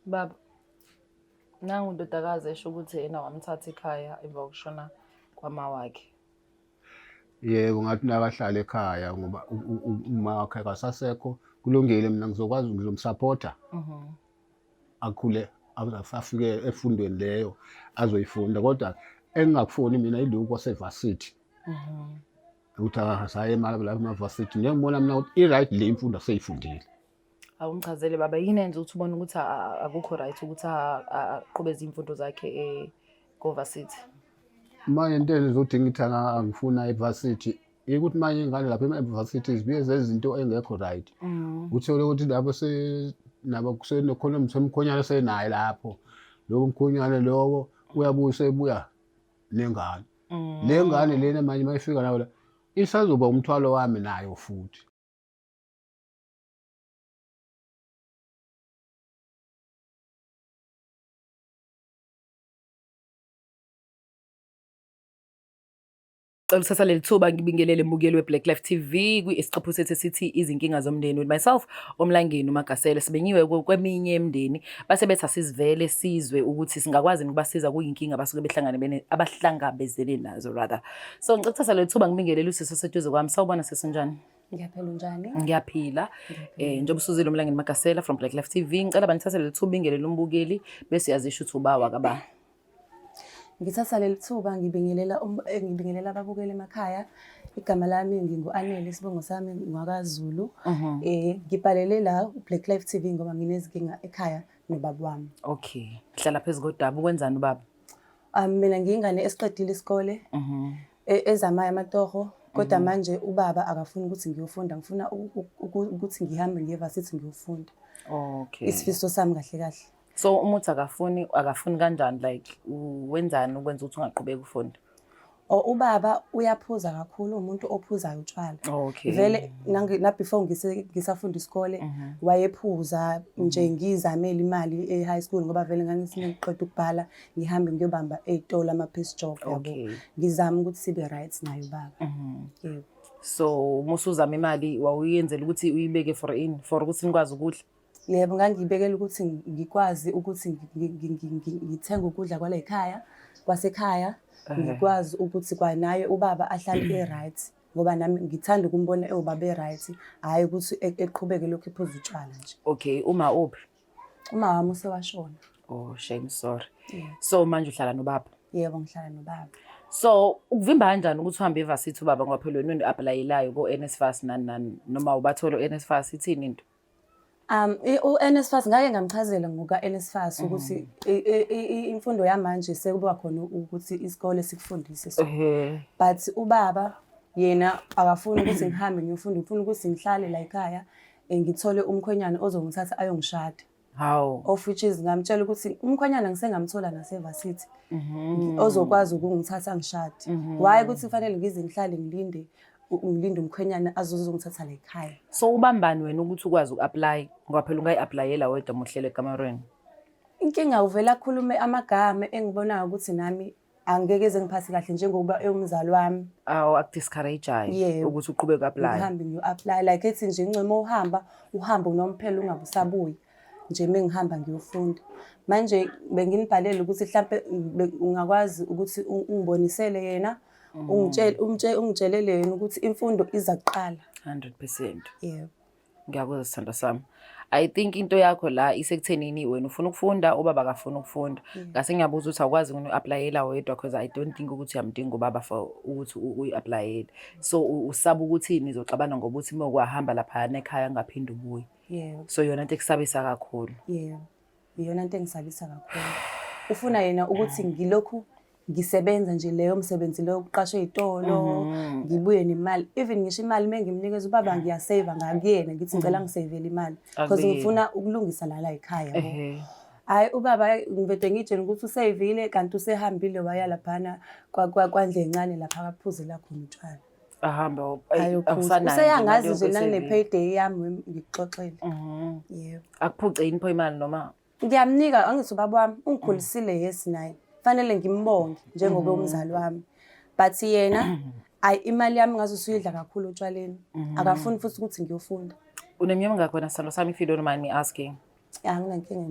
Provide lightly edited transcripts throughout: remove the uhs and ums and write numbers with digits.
Baba, nangu undodakazi esho ukuthi yena wamthatha ekhaya emva kokushona kwama wakhe. Yebo, ngathi nakahlala ekhaya ngoba uma wakhe akasasekho, kulungile mina ngizokwazi ngizomsapotha akhule afike efundweni leyo azoyifunda, kodwa engingakufuni mina ilokhu kwasevasithi ukuthi akasaye lapha emavasithi. Ngiyangibona mina ukuthi i-right le imfundo aseyifundile. Awungichazele baba, yini enza ukuthi ubone ukuthi akukho right ukuthi aqhubeze iy'mfundo zakhe ko-varsity? Manje into enza ukuthi ngithi angifuna evasithi ukuthi manje iy'ngane lapha ema-varsity zibuye zezinto engekho right. Uthole ukuthi lapho nabo kusenokhona umkhonyane senaye lapho, lowo mkhonyane lowo uyabuya usebuya nengane. Le ngane lena manje uma ifika nayo la isazoba umthwalo wami nayo futhi. Cela ukuthatha leli thuba ngibingelele mbukeli we-Black Life TV kwi-isiqephu sethu esithi izinkinga zomndeni with myself uMlangeni uMagasela. Sibenyiwe kweminye imindeni base bethi asizivele sizwe ukuthi singakwazi ukubasiza kuyinkinga abasuke behlangane bene abahlangabezene nazo rather. So ngicela ukuthatha leli thuba ngibingelele usisi oseduze kwami. Sawubona sisi, unjani? Ngiyaphila, unjani? Ngiyaphila. Njengoba usuzile uMlangeni Magasela from Black Life TV, ngicela banithathe leli thuba ubingelele umbukeli bese uyazisho ukuthi ubawa kabani. Ngithatha leli thuba ngibingelela ngibingelela ababukeli emakhaya. Igama lami ngingu-Anele, isibongo sami ngwakaZulu. Ngibhalele la Black Life TV ngoba nginezinkinga ekhaya nobaba wami. Okay. Hlala phezu kodaba, ukwenzani ubaba? Mina ngiyingane esiqedile isikole. Ezamayo amatoho, kodwa manje ubaba akafuni ukuthi ngiyofunda, ngifuna ukuthi ngihambe ngiye varsity ngiyofunda. Isifiso sami kahle kahle. So uma uthi akafuni, akafuni kanjani, like wenzani ukwenza ukuthi ungaqhubeki ufunde? O, ubaba uyaphuza kakhulu, umuntu ophuzayo utshwala. Vele na before ngisafunda isikole wayephuza nje, ngizamele imali e-high school ngoba vele ngangisine ngiqeda ukubhala ngihambe ngiyobamba ey'tolo ama-piece job yabo. Ngizama ukuthi sibe right naye ubaba. Yebo. So uma usuzama imali wawuyenzela ukuthi uyibeke for in for ukuthi nikwazi ukudla? Yebo, ngangiyibekela ukuthi ngikwazi ukuthi ngithenge ukudla kwala ekhaya, kwasekhaya, ngikwazi ukuthi kwanaye ubaba ahlale e-right ngoba nami ngithanda ukumbona ewubaba e-right, hhayi ukuthi eqhubeke lokhu ephuza utshwala nje. Okay, uma uphi? Uma wami usewashona. Oh, shame, sorry. So manje uhlala nobaba? Yebo, ngihlala nobaba. So ukuvimba kanjani ukuthi uhambe evasithi ubaba, ngoba phela wena u-applyelayo ko-NSFAS nani nani, noma ubathole u-NSFAS, ithini into? U-NSFAS ngake ngamchazela ngoka-NSFAS ukuthi imfundo yamanje sekuba khona ukuthi isikole sikufundise so. But ubaba yena akafuni ukuthi ngihambe ngiyofunda, ufuna ukuthi ngihlale la ekhaya, ngithole umkhwenyana ozongithatha ayongishada. Hawu. Of which is ngamtshela ukuthi umkhwenyana ngisengamthola nasevasithi ozokwazi ukungithatha angishade. Why ukuthi kufanele ngize ngihlale ngilinde ngilinde umkhwenyana azozongithatha la ekhaya. So ubambani wena ukuthi ukwazi uku-apply, ngoba phela ungayi-applyela wedwa uma uhlele ekamerweni? Inkinga uvela akhulume amagama engibonayo ukuthi nami angeke eze ngiphathe kahle njengoba ewumzali wami. Awu, aku-discourage-ayo Yebo. ukuthi uqhubeke u-apply. Ngihambe ngiyo-apply, like ethi nje ncema uhamba uhambe unomphela ungabe usabuya nje uma ngihamba ngiyofunda. Manje benginibhalele ukuthi hlampe ungakwazi ukuthi ungibonisele yena, ungitshelele yena ukuthi imfundo iza kuqala. 100%. Yebo. Ngiyakuzwa sithandwa sami. I think into yakho la isekuthenini wena ufuna ukufunda, ubaba akafuni ukufunda. Ngase ngiyabuza ukuthi awukwazi uku-applyela wedwa, because I don't think ukuthi uyamdinga ubaba for ukuthi uyi-applyele. So usaba ukuthi nizoxabana ngoba uthi uma kwahamba laphayana ekhaya ungaphinde ubuye. Yebo. So yona into ekusabisa kakhulu. Yebo. Iyona into engisabisa kakhulu. Ufuna yena ukuthi ngilokhu ngisebenza nje leyo msebenzi leyo kuqashwe ey'tolo, ngibuye nemali. Even ngisho imali uma ngimnikeza ubaba ngiyaseva ngakuyena, ngithi ngicela ngisevele imali because Akuyena. ngifuna ukulungisa la ekhaya yabo. Hhayi ubaba ngivede ngitshele ukuthi usevile kanti usehambile waya laphana kwandle encane lapha akaphuzela khona utshwala. Ahambe Ayophuza. awusanayo nje Useyangazi imali nje yokusevila. nangine-payday yami ngikuxoxele. Yebo. Akuphuce yini pho imali noma? Ngiyamnika, angithi ubaba wami ungikhulisile, yes naye. Fanele ngimbonge njengoba umzali wami. But yena ayi imali yami ngaze usuyidla kakhulu otshwaleni. Akafuni futhi ukuthi ngiyofunda. Uneminyaka engakhi wena sithando sami, if you don't mind me asking? Anginankinga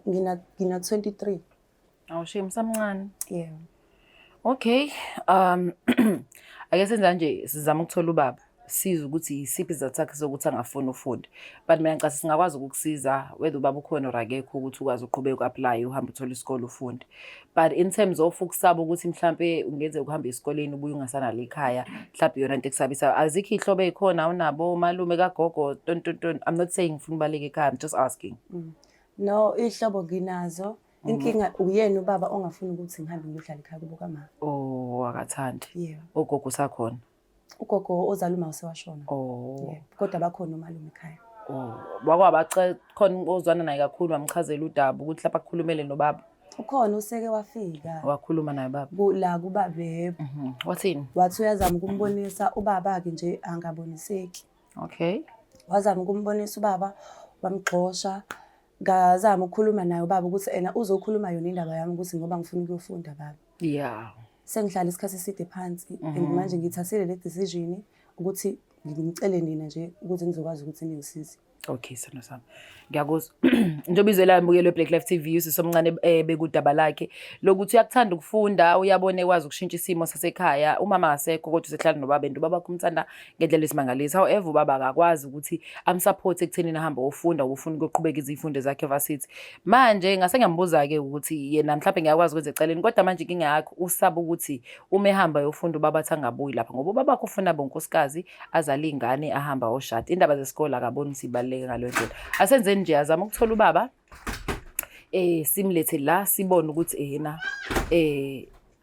ngina 23. Awu shame usamncane. Yeah. Okay. Ake senza nje, sizama ukuthola ubaba. Siza ukuthi isiphi isizathu sakhe sokuthi angafuni ufunda. But mina ngicabanga singakwazi ukukusiza whether ubaba ukhona or akekho ukuthi ukwazi uqhubeka u-apply uhambe uthole isikole ufunde. But in terms of ukusaba ukuthi mhlampe ungenzeka uhambe esikoleni ubuye ungasanalo ekhaya, mhlampe iyona into ekusabisayo. Azikho iy'hlobo ey'khona awunabo omalume kagogo ton ton ton. I'm not saying ngifuna ubaleke ekhaya, I'm just asking. No, iy'hlobo nginazo. Inkinga uyena ubaba ongafuni ukuthi ngihambe ngiyohlala ekhaya kubo kama. Oh, akathandi. Yeah. Ogogo usakhona. Ugogo ozala uma usewashona. Oh. Yeah. Kodwa bakhona omalume ekhaya. Oh, wakwabace khona ozwana naye kakhulu wamchazela udaba ukuthi lapha kukhulumele nobaba. Ukhona useke wafika. Wakhuluma naye baba. La kubaba yebo. Wathini? Wathi uyazama ukumbonisa ubaba ke nje angaboniseki. Okay. Wazama ukumbonisa ubaba, wamgxosha. Ngazama ukukhuluma naye ubaba ukuthi ena uzokhuluma yona indaba yami ukuthi ngoba ngifuna ukuyofunda baba. Yeah. Sengihlala isikhathi eside phansi and manje ngithathile le decision ukuthi ngicele nina nje ukuthi nizokwazi ukuthi ningisize. Okay, sithando sami. Ngiyakuzwa. Njengoba izwe lami bukele Black Life TV, usisi omncane bekudaba lakhe lokuthi uyakuthanda ukufunda, uyabona ekwazi ukushintsha isimo sasekhaya. Umama akasekho kodwa usehlala nobaba and ubaba wakhe umthanda ngendlela esimangaliso. However, ubaba akakwazi ukuthi amsupport ekuthenini ahambe ofunda, ufuna ukuyoqhubeka izifundo zakhe varsity. Manje ngase ngiyambuza-ke ukuthi yena mhlawumbe ngiyakwazi ukwenza ecaleni, kodwa manje inkinga yakhe usaba ukuthi uma ehamba yofunda ubaba athi angabuyi lapha ngoba ubaba wakhe ufuna bonkosikazi azale iy'ngane ahamba oshada. Indaba zesikole akaboni ukuthi ibaluleke ngaleyo ndlela. Asenzeni nje, azame ukuthola ubaba simlethe la sibone ukuthi yena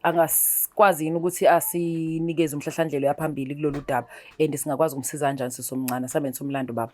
angasikwazi yini ukuthi asinikeze umhlahlandlela yaphambili kulolu daba and singakwazi ukumsiza kanjani sisomncane. Sihambeni somlando baba.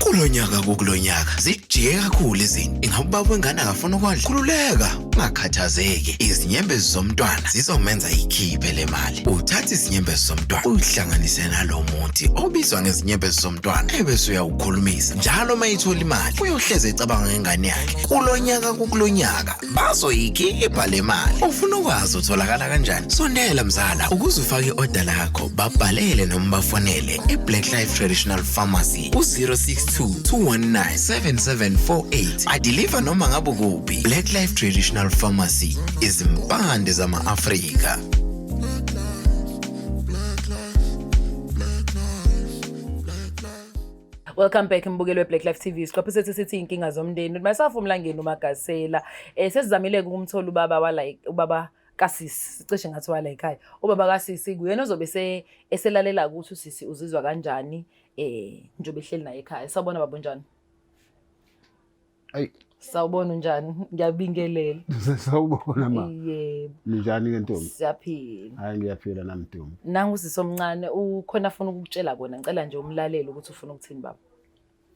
Kulonyaka kukulonyaka zijike kakhulu izinto. Ingabe ubaba wengane akafuna ukondla? Khululeka, ungakhathazeki. Izinyembezi zomntwana zizomenza ikhiphe le mali. Uthatha izinyembezi zomntwana uyihlanganise nalo muthi obizwa ngezinyembezi zomntwana ebese uyawukhulumisa. Njalo uma ethola imali uyohleze ecabanga ngengane yakhe. Kulonyaka kukulonyaka bazoyikhipha le mali. Ufuna ukwazi utholakala kanjani? Sondela mzala ukuze ufake i-order lakho, babhalele noma bafonele e-Black Life Traditional Pharmacy ku-062 219 7748. Adeliver noma ngabe kuphi. Black Life Traditional Pharmacy, izimpande zama-Afrika. Welcome back mbukeli we-Black Life TV. Siqophe sethu sithi iy'nkinga zomndeni. Myself uMlangeni uMagasela. Sesizamile ukumthola ubaba wa like ubaba kasisi. Sicishe ngathi wala ekhaya. Ubaba kasisi kuyena ozobe eselalela ukuthi usisi uzizwa kanjani njengoba ehleli naye ekhaya. Sawubona baba, unjani? Ayi. Sawubona, unjani? Ngiyabingelela. Sawubona ma. Yebo. Ninjani ke ntombi? Siyaphila. Hayi ngiyaphila nami ntombi. Nangu usisi omncane ukhona afuna ukukutshela kona. Ngicela nje umlalele ukuthi ufuna ukuthini baba.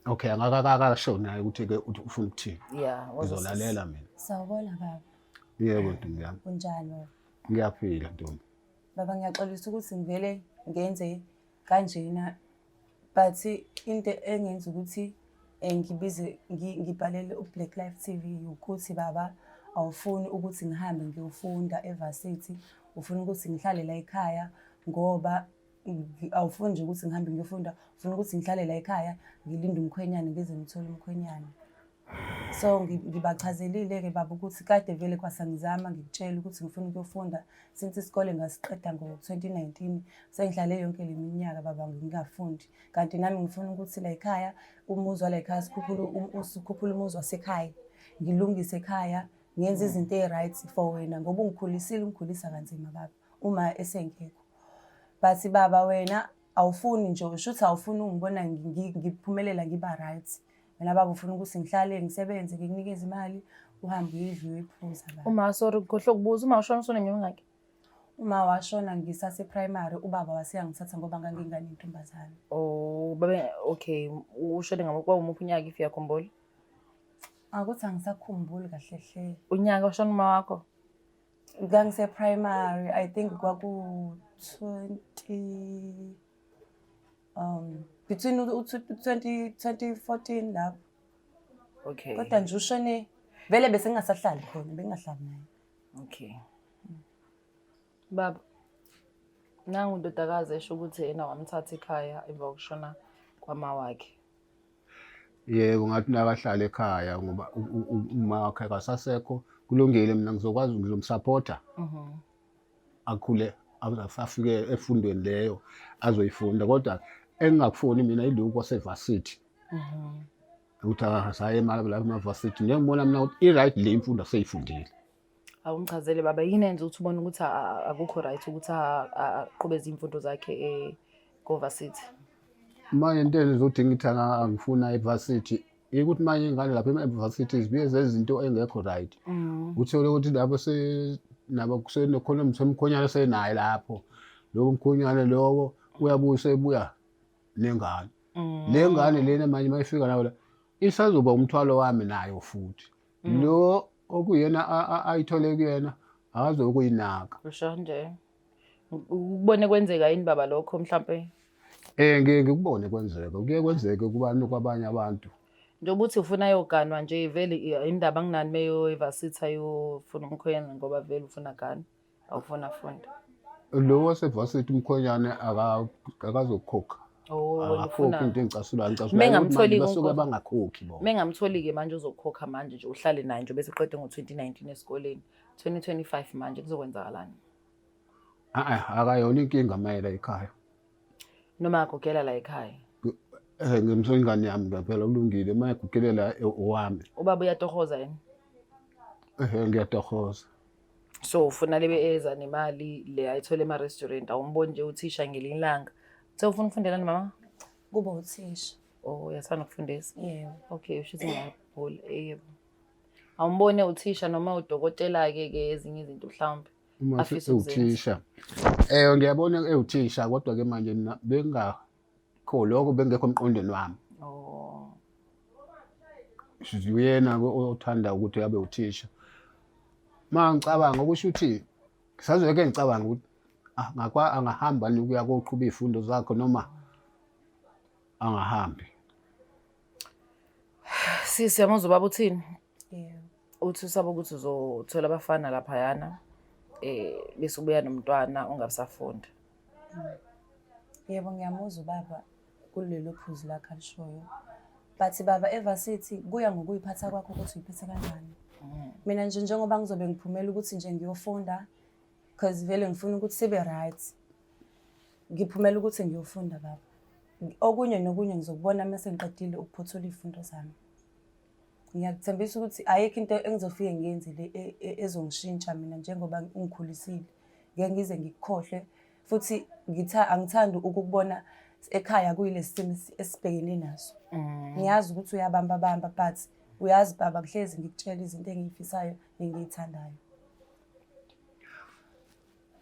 Okay, angakakasho naye ukuthi ke ufuna ukuthini. Yeah, ngizolalela mina. Sawubona baba. Yebo ntombi yami. Unjani baba? Ngiyaphila ntombi. Baba ngiyaxolisa ukuthi ngivele ngenze kanjena, but into engenza ukuthi ngibize ngibhalele u-Black Life TV ukuthi baba awufuni ukuthi ngihambe ngiyofunda evarsity, ufuna ukuthi ngihlale la ekhaya ngoba awufuni nje ukuthi ngihambe ngiyofunda, ufuna ukuthi ngihlale la ekhaya ngilinde umkhwenyane ngize ngithole umkhwenyane. So ngibachazelile-ke baba ukuthi kade vele kwasangizama ngikutshela ukuthi ngifuna ukuyofunda since isikole ngasiqeda ngo-2019, sengihlale yonke le minyaka baba ngingafundi. Kanti nami ngifuna ukuthi la ekhaya umuzi wala ekhaya sikhuphule umuzi wasekhaya, ngilungise ekhaya, ngenze izinto ey-right for wena ngoba ungikhulisile, ungikhulisa kanzima baba uma esengekho. But baba wena awufuni nje, usho ukuthi awufuni ungibona ngiphumelela ngiba right. Wena baba ufuna ukuthi ngihlale ngisebenze ngikunikeze imali uhambe uyidle uyiphuza baba. Uma sorry ngikhohlwe ukubuza, uma ushona usuneminyaka emingaki? Uma washona ngisase primary, ubaba waseyangithatha ngoba ngangingane intombazane. Oh, babe okay, ushone ngabo kwawumuphi unyaka if uyakhumbula? Akuthi angisakhumbuli kahle hle. Unyaka washona uma wakho? Ngangise primary, I think kwaku 20 between 2014 lapho. Okay. Kodwa nje ushone vele bese ngingasahlali khona, bengingahlali naye. Okay. Baba. Nangu undodakazi esho ukuthi yena wamthatha ekhaya emva kokushona kwama wakhe. Yebo, ngathi nakahlala ekhaya ngoba uma wakhe akasasekho, kulungile mina ngizokwazi ngizomsapotha akhule afike efundweni leyo azoyifunda, kodwa engingakufuni mina ilokhu kwasevasithi ukuthi akasaye lapha emavasithi. Ngiyangibona mina ukuthi i-right le imfundo aseyifundile. Awungichazele baba, yini enza ukuthi ubone ukuthi akukho right ukuthi aqhubeze iy'mfundo zakhe ko-varsity? Manje into enza ukuthi ngithi angifuna evasithi ukuthi manje ingane lapha ema-varsity zibuye zezinto engekho right. Uthole ukuthi lapho nabo kusenokhona umkhonyane senaye lapho, lowo mkhonyane lowo uyabuya usebuya nengane. Le ngane lena manje uma ifika nayo la isazoba umthwalo wami nayo futhi. Lo okuyena ayithole kuyena akazokuyinaka. Usho nje. Ukubone kwenzeka yini baba lokho mhlampe? Ngike ngikubone kwenzeka, kuye kwenzeke kubantu kwabanye abantu. Njengoba uthi ufuna ayoganwa nje vele indaba anginani meyo evasithi ayofuna umkhwenyana ngoba vele ufuna gane, awufuna afunde. Lo wasevasithi umkhwenyane akazokhokha. Oh, wena Akakhokhi ufuna into engicasulayo, ngicasulayo ukuthi Mengamtholi manje basuke uNkosi. bangakhokhi bona. Mengamtholi-ke manje uzokhokha manje nje uhlale naye nje bese uqede ngo-2019 esikoleni. 2025 manje kuzokwenzakalani? Akayona inkinga mayela ekhaya. Noma agugela la ekhaya. Ngimso ingane yami ngempela kulungile uma egugelela owami. Ubaba uyatohoza yena? Ngiyatohoza. So ufuna lebe eza nemali le ayithole ema-restaurant, awumboni nje uthisha ngelinye ilanga. Uthe ufuna ukufundelani mama? Kuba uthisha. Oh, uyathanda ukufundisa? Yebo. Okay, usho ukuthi ngiyabhula. Yebo. Awumbone uthisha noma udokotela-ke ke ezinye izinto mhlawumbe. Uma Afisa ukuzenza. ewuthisha. Ngiyabona ewuthisha kodwa ke manje mina bengakho lokho bengekho emqondweni wami. Oh. Uyena othanda ukuthi abe uthisha. Uma ngicabanga okusho ukuthi ngisazoke ngicabanga ukuthi ngakwa angahamba ukuya koqhuba izifundo zakho noma angahambi. Sisi yamuzwa ubaba uthini? Yebo. Uthi usaba ukuthi uzothola abafana laphayana bese ubuya nomntwana ongabusafunda. Yebo, ngiyamuzwa ubaba kulelo phuzu lakhe alishoyo. But baba evasithi kuya ngokuyiphatha kwakho ukuthi uyiphethe kanjani. Mina nje njengoba ngizobe ngiphumela ukuthi nje ngiyofunda because vele ngifuna ukuthi sibe right. Ngiphumela ukuthi ngiyofunda baba. Okunye nokunye ngizokubona mase ngiqedile ukuphothula izifundo zami. Ngiyakuthembisa ukuthi ayikho into engizofike ngiyenze le ezongishintsha mina njengoba ungikhulisile. Ngeke ngize ngikukhohlwe futhi angithandi ukukubona ekhaya kuyilesi simo esibhekene naso. Ngiyazi ukuthi uyabamba bamba but uyazi baba kuhlezi ngikutshela izinto engiyifisayo nengiyithandayo.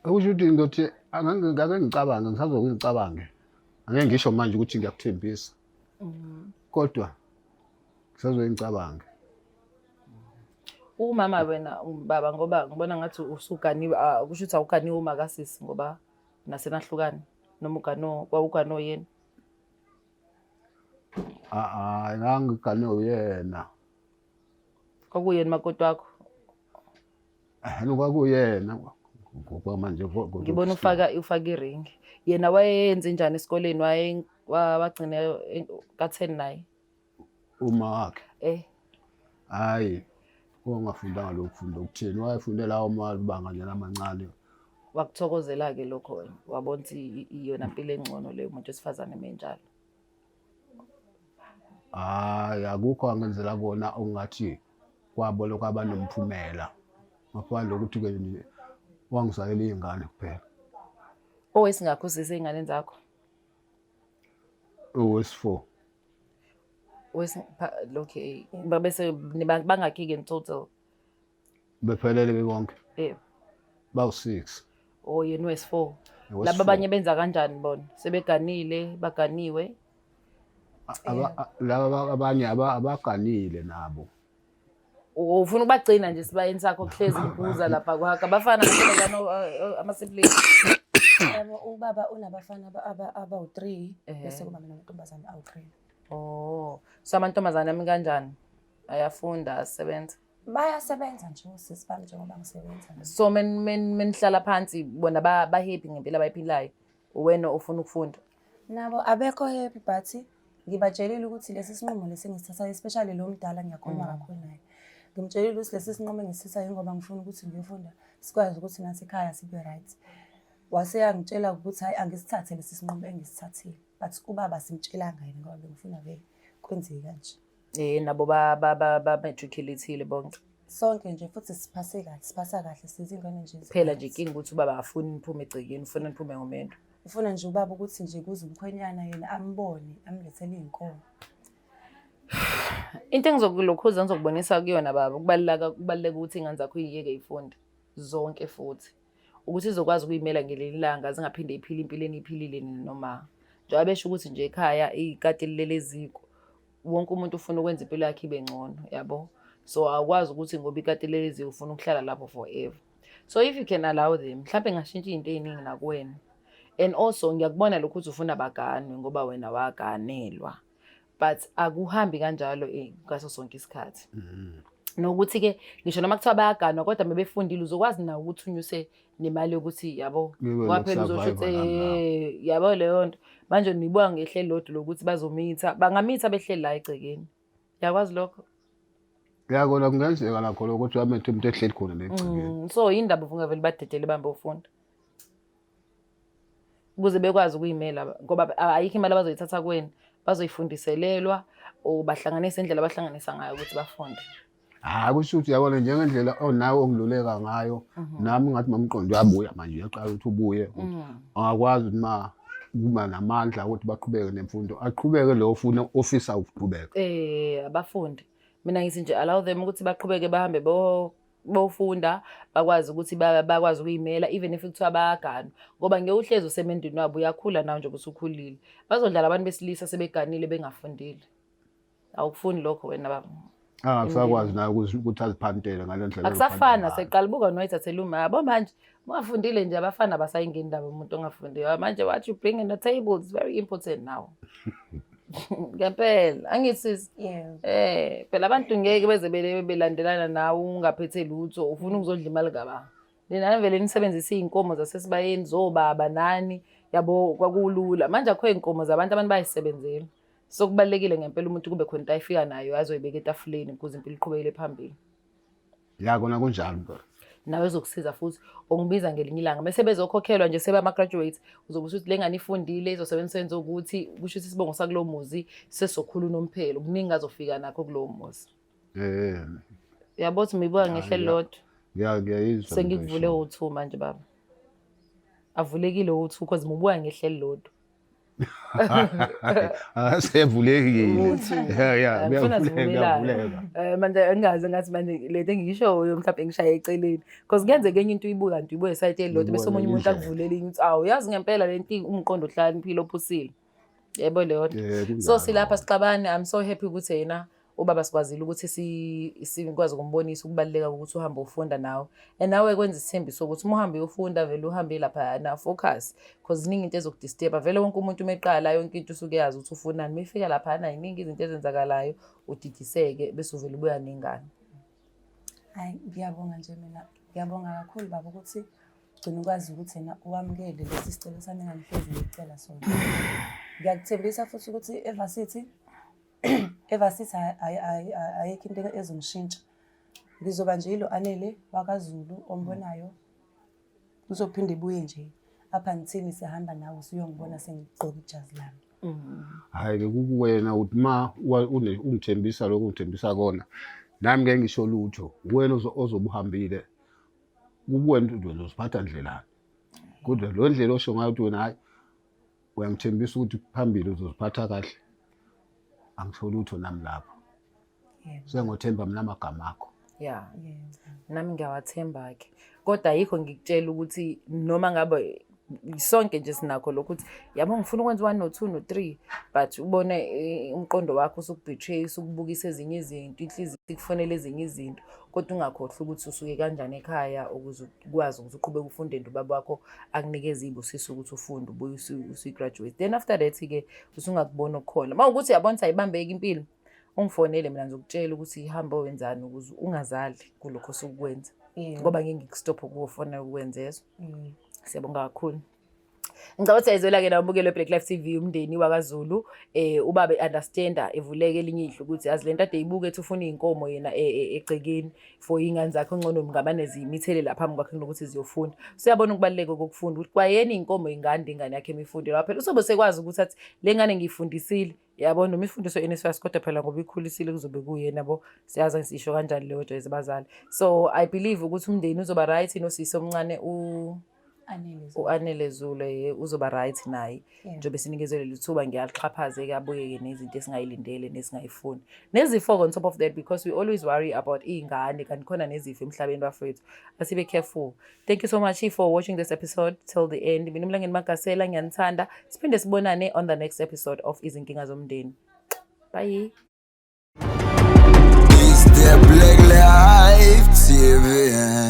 Okusho ukuthi ngizothi angeke ngicabange, ngisazoke ngicabange. Angeke ngisho manje ukuthi ngiyakuthembisa. Kodwa ngisazoke ngicabange. Umama wena baba ngoba ngibona ngathi usuganiwe, kusho ukuthi awuganiwe uma kasisi ngoba nasenahlukani noma ugano kwawugano yena. Ngangigane uyena. Kwakuyena makoti wakho? Kwakuyena. Ngokwamanje Ngibona ufaka iring. Yena wayeyenze njani esikoleni? Wagcina ka-10 naye? Uma wakhe? Hayi, ongafundanga lokhu kufunda okutheni, wayefunde lawo mabanga nje amancane. Wakuthokozela-ke lokho wena, wabona ukuthi iyona mpilo engcono leyo umuntu wesifazane menjalo. Hayi, akukho angenzela kona okungathi kwabo lokho abanomphumela. Ngaphandle kokuthi-ke nje wangizalela iy'ngane kuphela. Owesingakho usise ey'nganeni zakho? Owesi-4. Okay, bese bangakhi-ke in total? Bephelele bebonke? Yebo. Bawu-6. Oh, yena wesi-4. Owesi-four. Laba abanye benza kanjani bona? Sebeganile, baganiwe? Laba abanye abaganile nabo. Ufuna ukubagcina nje sibayeni sakho kuhlezi ngibuza lapha kwakho. Abafana ama-siblings. Yebo, ubaba unabafana abawu-3 bese kuba mina amantombazane awu-3. Oh, so amantombazane ami kanjani? Ayafunda, asebenza? Bayasebenza nje osisi bami njengoba ngisebenza nami. So menihlala phansi bona ba-happy ngempilo abayiphilayo, wena ufuna ukufunda? Nabo abekho happy, but ngibatshelile ukuthi lesi sinqumo lesi engisithathayo, especially lo mdala ngiyakhuluma kakhulu naye. Ngimtshelile ukuthi lesi sinqumo engisithathayo ingoba ngifuna ukuthi ngiyofunda, sikwazi ukuthi nathi ekhaya sibe right. Wase yangitshela ukuthi hhayi, angisithathe lesi sinqumo engisithathile, but ubaba simtshelanga yena ngoba bengifuna vele kwenzeke kanje. Nabo ba-matriculate-ile bonke? Sonke nje, futhi siphase kahle, siphasa kahle, sizingane nje. Phela nje inkinga ukuthi ubaba afuni niphume egcekeni, ufuna niphume ngomendo. Ufuna nje ubaba ukuthi nje kuze umkhwenyana yena ambone, amlethele iy'nkomo. Into engizokulokhuza ngizokubonisa kuyona baba, kubaluleka ukuthi iy'ngane zakho iy'yeke y'funde zonke, futhi ukuthi izokwazi ukuyimela ngelinye ilanga, zingaphinde iphile impilo eniyiphilile nina noma. Njengoba besho ukuthi nje ekhaya ikati lilele eziko, wonke umuntu ufuna ukwenza impilo yakhe ibe ngcono, yabo. So awukwazi ukuthi ngoba ikati lilele eziko ufuna ukuhlala lapho forever. So if you can allow them, mhlampe ngashintsha iy'nto ey'ningi nakuwena. And also ngiyakubona lokhu ukuthi ufuna baganwe ngoba wena waganelwa, but akuhambi kanjalo ngaso sonke isikhathi. Nokuthi-ke ngisho noma kuthiwa bayaganwa, kodwa mebefundile uzokwazi nawo ukuthi unyuse nemali yokuthi yabo, Ngibe ngoba phela uzosho noku-survive ukuthi nalapho. yabo leyo nto. Manje nibuka ngehleli lodwa lokuthi bazomitha, bangamitha behleli la egcekeni, yakwazi lokho? Ya, kona kungenzeka nakho lokho ukuthi amethe umuntu ehleli khona negcekeni. So yindaba ungavele badedele bambe ufunda ukuze bekwazi ukuyimela, ngoba ayikho imali abazoyithatha kuwena, bazoyifundiselelwa or bahlanganise indlela abahlanganisa ngayo ukuthi bafunde. Hayi, kusho ukuthi yabona njengendlela onawe ongiluleka ngayo, nami ngathi mamqondo uyabuya manje, uyaqala ukuthi ubuye ukuthi angakwazi ukuthi ma kuba namandla ukuthi baqhubeke nemfundo, aqhubeke lo ofuna ofisa ukuqhubeka. Abafundi, mina ngithi nje allow them ukuthi baqhubeke bahambe bo bofunda, bakwazi ukuthi bakwazi ukuyimela even if kuthiwa bayaganwa, ngoba ngeke uhlezi usemendweni wabo, uyakhula nawe njengoba usukhulile. Bazodlala abantu besilisa sebeganile bengafundile, awukufuni lokho wena baba. Angasakwazi naye ukuthi aziphantele ngale ndlela. Akusafani naseqala, buka noyithathela uma yabo manje ungafundile nje, abafana basayingeni indaba umuntu ongafundile manje. What you bring in the table is very important now ngempela, angithi sis? Yeah. Phela abantu ngeke beze belandelana nawe ungaphethe lutho, ufuna ukuzodla imali kababa. Nina vele nisebenzise iy'nkomo zasesibayeni zobaba nani, yabo, kwakulula. Manje akho iy'nkomo zabantu, abantu bayisebenzela. So kubalulekile ngempela umuntu kube khona into ayifika nayo azoyibeka etafuleni ukuze impilo iqhubekele phambili. Ya, kona kunjalo mpela. Nawe ezokusiza futhi ongibiza ngelinye ilanga bese bezokhokhelwa nje sebe ama-graduates, uzobe usuthi le ngane ifundile, izosebenza umsebenzi wokuthi kusho ukuthi isibongo sakulowo muzi sesizokhula unomphelo, kuningi azofika nakho kulowo muzi. Uyabo ukuthi mibuka ngehle lodwa. Ngiyayizwa. Sengikuvule o-two manje baba, avulekile o-two cause mubuka ngehle elilodwa. Asevulekile. Ya, Ngifuna kuyavuleka, zivumelane. kuyavuleka. Manje engazi ngathi manje lento engiyishoyo mhlawumbe ngishaye eceleni, because kuyenzeka enye into uyibuka kanti uyibuke e-side elilodwa, bese Uyibuka omunye ngenye umuntu indlela. akuvulele enye ukuthi awu, yazi ngempela le nto umqondo ohlakaniphile ophusile, yebo leyo nto. So Kunjalo. silapha sixabane. I'm so happy ukuthi yena ubaba sikwazile ukuthi sikwazi ukumbonisa ukubaluleka kokuthi uhambe ufunda nawe, and nawe kwenza isithembiso ukuthi uma uhambe uyofunda vele uhambe laphayana focus, because ziningi into ezokudisturba. Vele wonke umuntu uma eqala yonke into usuke yazi ukuthi ufunani, uma ifika laphayana yiningi izinto ezenzakalayo, udidiseke bese uvele ubuya nengane. Hayi, ngiyabonga nje mina, ngiyabonga kakhulu baba ukuthi ugcina ukwazi ukuthi yena uwamukele lesi sicelo sami engangihlezi ngikucela sona. Ngiyakuthembisa futhi ukuthi e-varsity ayikho into ezongishintsha. Ngizoba nje yilo Anele wakaZulu ombonayo. Uzophinde ibuye nje up until sihamba nawe usuyongibona sengigqoka ijazi lami. Hhayi-ke kukuwena ukuthi ma ungithembisa lokho ungithembisa kona, nami ngeke ngisho lutho, wena ozobe uhambile, kukuwena ukuthi wena uziphatha ndlelani. Kodwa lo ndlela osho ngayo ukuthi wena hhayi uyangithembisa ukuthi phambili uzoziphatha kahle, angisho lutho nami lapho. Sengothemba mina amagama akho. Ya, nami ngiyawathemba-ke, kodwa ayikho ngikutshela ukuthi noma ngabe sonke nje sinakho lokho ukuthi yabo ngifuna ukwenza u-one no-two no-three, but ubone umqondo wakho usukubetray, usukubukisa ezinye izinto, inhliziyo ikufonela ezinye izinto, kodwa ungakhohlwa ukuthi usuke kanjani ekhaya ukuze ukwazi ukuthi uqhubeke ufunde, nto ubaba wakho akunikeze iy'busiso ukuthi ufunde ubuye usuyi-graduate. Then after that-ke usungakubona okukhona uma ukuthi uyabona ukuthi ayibambeki impilo. Ungifonele mina, ngizokutshela ukuthi hamba wenzani ukuze ungazali kulokho osukwenza. Ngoba ngeke ngikustophe ukufona ukwenza. Siyabonga kakhulu. Ngicabanga ukuthi ayizwela-ke nawe umukelo we-Black Life TV, umndeni wakaZulu, ubaba e-understanda, evuleke elinye ihlo ukuthi azi lento ade ibuke ethi ufuna iy'nkomo yena egcekeni for iy'ngane zakhe, ongcono ngamane ziyimithele phambi kwakhe kunokuthi ziyofunda. Siyabona ukubaluleka kokufunda, ukuthi kwayena iy'nkomo inganda ingane yakhe emifunde ngoba phela uzobe sekwazi ukuthi athi le ngane ngiyifundisile, yabo, noma ifundiso i-NSFAS, kodwa phela ngoba ikhulisile kuzobe kuyena, yabo. Siyazi sisho kanjani leyo nto as abazali. So I believe ukuthi umndeni uzoba right, nosisi omncane Anele Zulu. U-Anele Zulu, uzoba right naye. Njengoba sinikezwe leli thuba, ngiyalixhaphaze-ke, abuye-ke nezinto esingayilindele nesingayifuni, nezifo on top of that, because we always worry about iy'ngane, kanti khona nezifo emhlabeni, bafowethu, asibe careful. Thank you so much for watching this episode till the end. Mina uMlangeni Magasela, ngiyanithanda. Siphinde sibonane on the next episode of Izinkinga Zomndeni. Bye. It's the Black Life TV.